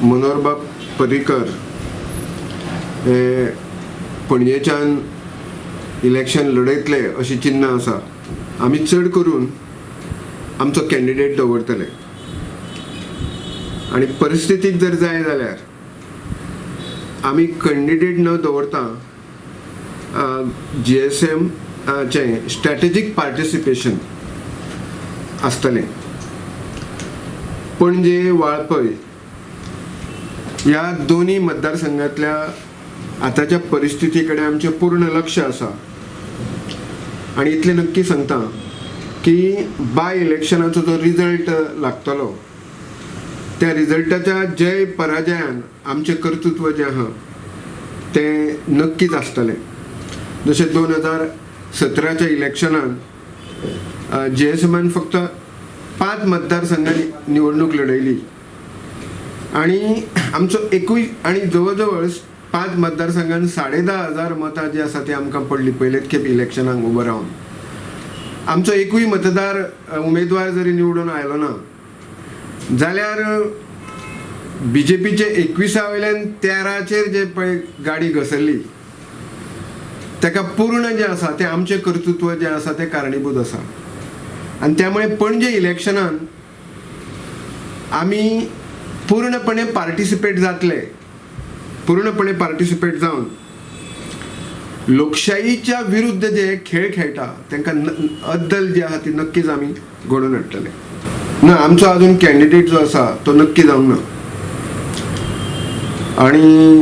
मनोहरबाब पर्रीकर हे पणजेच्यान इलेक्शन लढयतले अशी चिन्नां आसा. आमी चड करून आमचो कॅन्डिडेट दवरतले आनी परिस्थितीक जर जाय जाल्यार आमी कॅन्डिडेट न दवरता जीएसएम चें स्ट्रॅटेजीक पार्टिसिपेशन आसतलें. पणजे, वाळपय ह्या दोनूय मतदारसंघातल्या आतांच्या परिस्थिती कडेन आमचें पूर्ण लक्ष आसा आनी इतलें नक्की सांगता की बाय इलेक्शनाचो जो रिजल्ट लागतलो त्या रिजल्टाच्या जय पराजयान आमचें कर्तृत्व जें आहा तें नक्कीच आसतलें. जशें 2017च्या इलेक्शनान जीएसएमान फक्त 5 मतदारसंघांनी निवडणूक लढयली आनी आमचो एकूय आनी जवळ जवळ 5 मतदारसंघान 10,500 मतां जी आसा ती आमकां पडली पयलेच खेप इलेक्शनाक उबो रावन. आमचो एकूय मतदार उमेदवार जरी निवडून आयलो ना जाल्यार बीजेपीचे 21 वयल्यान 13चेर जे पळय गाडी घसरली ताका पूर्ण जें आसा तें आमचें कर्तृत्व जें आसा तें कारणीभूत आसा. आनी त्यामुळे पणजे इलेक्शनान आमी पूर्णपणे पार्टिसिपेट जातले, पूर्णपणे पार्टिसिपेट जावन लोकशाहीच्या विरुद्ध जे खेळ खेळटा तांकां अद्दल जी आहा ती नक्कीच आमी घडोवन हाडटले. ना, आमचो अजून कॅन्डिडेट जो आसा तो नक्की जावंक ना आनी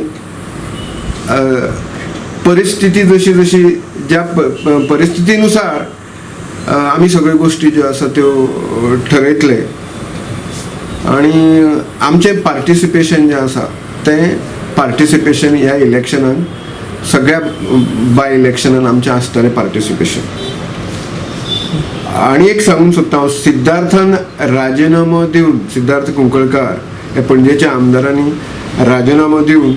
परिस्थिती जशी जशी ज्या परिस्थितीनुसार आमी सगळ्यो गोश्टी ज्यो आसा त्यो ठरयतले आनी आमचें पार्टिसिपेशन जें आसा तें पार्टिसिपेशन ह्या इलेक्शनान सगळ्या बाय इलेक्शनान आमचें आसतलें पार्टिसिपेशन. आनी एक सांगूंक सोदता हांव, सिद्धार्थान राजिनामो दिवन, सिद्धार्थ कुंकळकार हे पणजेच्या आमदारांनी राजिनामो दिवन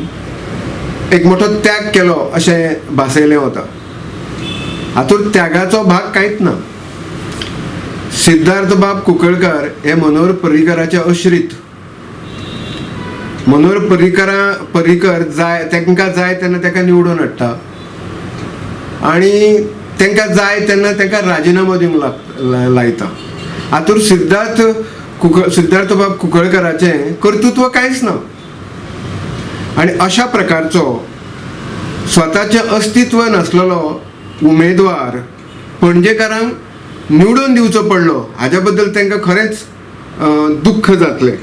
एक मोठो त्याग केलो अशें भासयलें वता. हातूंत त्यागाचो भाग कांयच ना. सिद्धार्थ बाब कुंकळकार हे मनोहर पर्रीकराचे अश्रीत. मनोहर पर्रीकर जाय तांकां जाय तेन्ना ताका निवडून हाडटा आनी तांकां जाय तेन्ना तांकां राजिनामो दिवंक लायता. हातूंत सिद्धार्थ बाब कुंकळकाराचें कर्तृत्व कांयच ना आनी अशा प्रकारचो स्वताचें अस्तित्व नासलेलो उमेदवार पणजेकारांक निवडून दिवचो पडलो हाज्या बद्दल तांकां खरेंच दुख्ख जातलें.